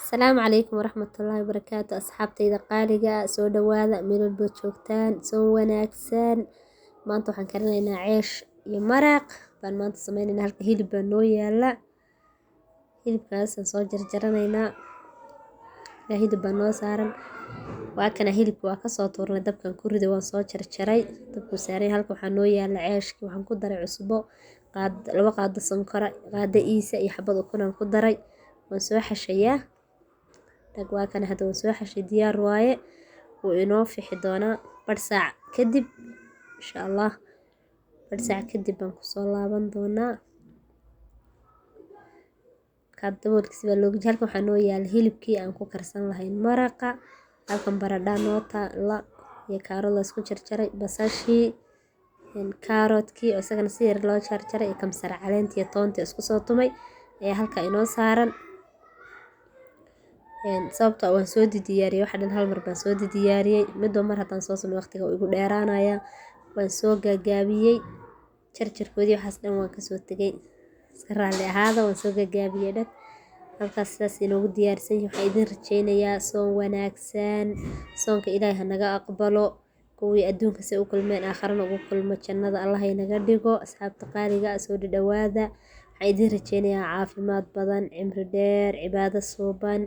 Asalaamu calaykum waraxmatullaahi wabarakaatu. Asxaabtayda qaaliga ah, soo dhawaada meel walba joogtaan, soo wanaagsan. Maanta waxaan karinaynaa ceesh iyo maraq baan maanta sameynaynaa. Halka hilib baa noo yaala, hilibkaasaan soo jarjaranaynaa. Hilib baa noo saaran, waa kana hilibka waa kasoo tuurnay, dabkan ku riday, waan soo jarjaray, dabkuu saaray. Halka waxaa noo yaala ceeshkii, waxaan ku daray cusbo, 2 qaado sonkora, qaado iisa iyo xabad ukunaan ku daray. Waan soo xashayaa, dhag waa kana hadda waan soo xashay, diyaar waaye. Wuu inoo fixi doonaa badh saac kadib insha Allah. Badh saac kadib baan kusoo laaban doonaa. Daboolkiisa baa looga. Halkan waxaa noo yaala hilibkii aan ku karsan lahayn maraqa. Halkan baradhaa noo taala iyo kaarod la isku jarjaray, basashii, kaaroodkii oo isagana si yar loo jarjaray, iyo kamsar caleentii iyo toontii isku soo tumay ayaa halka inoo saaran. Sababtoo waan soo diyaariyey waxa dhan, hal mar baan soo diyaariyey. Midba mar haddaan soo sameeyo waqtiga wuu igu dheeraanayaa, waan soo gaagaabiyey jarjarkoodii, waxaas dhan waan kasoo tegey. Iska raalli ahaada, waan soo gaagaabiyey. Dhag halkaas sidaas inoogu diyaarsan yahay. Waxaan idin rajeynayaa soon wanaagsan. Soonka Ilaahay ha naga aqbalo, kuwii adduunka si u kulmeen aakharana ugu kulmo jannada Allah inaga dhigo. Asxaabta qaaliga ah, soo dhadhawaada. Waxaan idin rajeynayaa caafimaad badan, cimri dheer, cibaado suuban,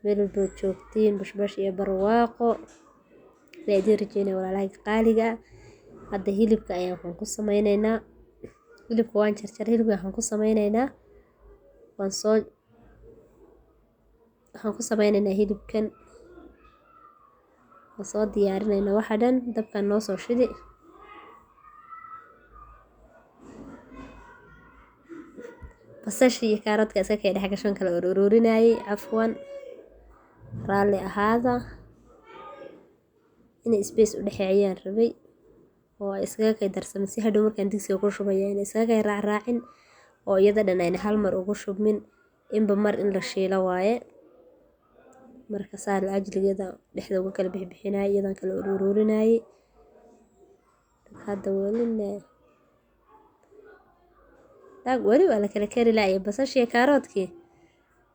meel walbood joogtiin bashbash iyo barwaaqo ayaa idin rajeynaya, walaalahayga qaaliga ah. Hadda hilibka ayaa waxaan ku sameyneynaa, hilibka waan jarjaray, hilibka waxaan ku sameyneynaa, waan soo waxaan ku sameyneynaa hilibkan waan soo diyaarineynaa. Waxa dhan dabkan noo soo shidi. Basashii iyo kaaroodka iska kay dhex gashan kala ururinayay, cafwan, raalli ahaada. Inay space u dhexeeyaan rabay oo ay iskaga kay darsamin, si hadhow markaan digsiga ku shubaya inay iskaga kay raacraacin oo iyada dhan ayna hal mar ugu shubmin. Inba mar in la shiilo waaye. Marka saa la ajligeeda dhexda uga kala bixbixinayay, iyadan kala ururinayay. Hadda welina dhag weli waa la kala kari laayay, basashii kaaroodkii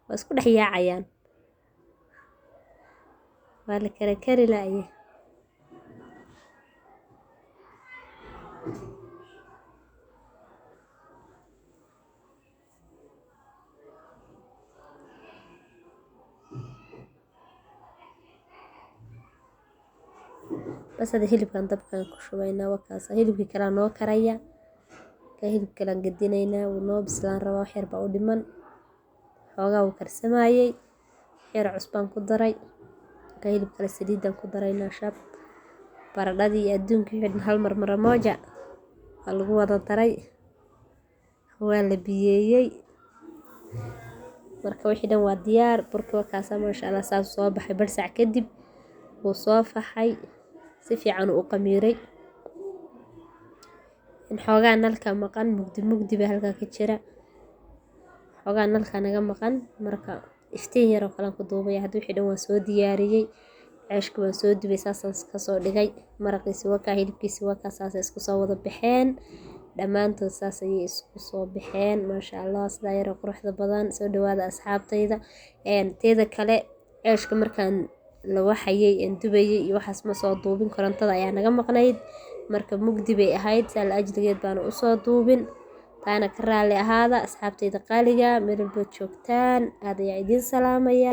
waa isku dhex yaacayaan, waa la kala kari laayay. Bas hada hilibkan dabkan ku shubaynaa, wakaas hilibkii kalaa noo karaya. Ka hilib kalaan gedinaynaa, wuu noo bislaan rabaa, wax yar baa u dhiman. Xoogaa wuu karsamayey, yar cusbaan ku daray. Ka hilib kale saliidan ku daraynaa, shab baradhadii iyo adduunkii wixii dhan hal mar maramoja waa lagu wada daray, waa la biyeeyey. Marka wixii dhan waa diyaar. Burki wakaasa, maasha Allah, saas soo baxay. Badh saac kadib wuu soo faxay, si fiican uu u qamiiray. Xoogaa nalka maqan, mugdi mugdi baa halkaa ka jira, xoogaa nalka naga maqan, marka iftiin yaroo kalan ku duubaya. Hadda wixii dhan waan soo diyaariyey, ceeshka waan soo dubay, saasaan kasoo dhigay. Maraqiisi wakaa, hilibkiisi wakaa, saasay isku soo wada baxeen dhammaantood, saas ayay isku soo baxeen, maasha Allah, sidaa yaroo quruxda badan. Soo dhawaada asxaabtayda. Teeda kale ceeshka markaan la waxayay een dubayay iyo waxaas ma soo duubin, korontada ayaa naga maqnayd, marka mugdi bay ahayd, saa la ajligeed baana usoo duubin, taana ka raalli ahaada. Asxaabtayda qaaliga, meel walbood joogtaan, aad ayaa idiin salaamaya.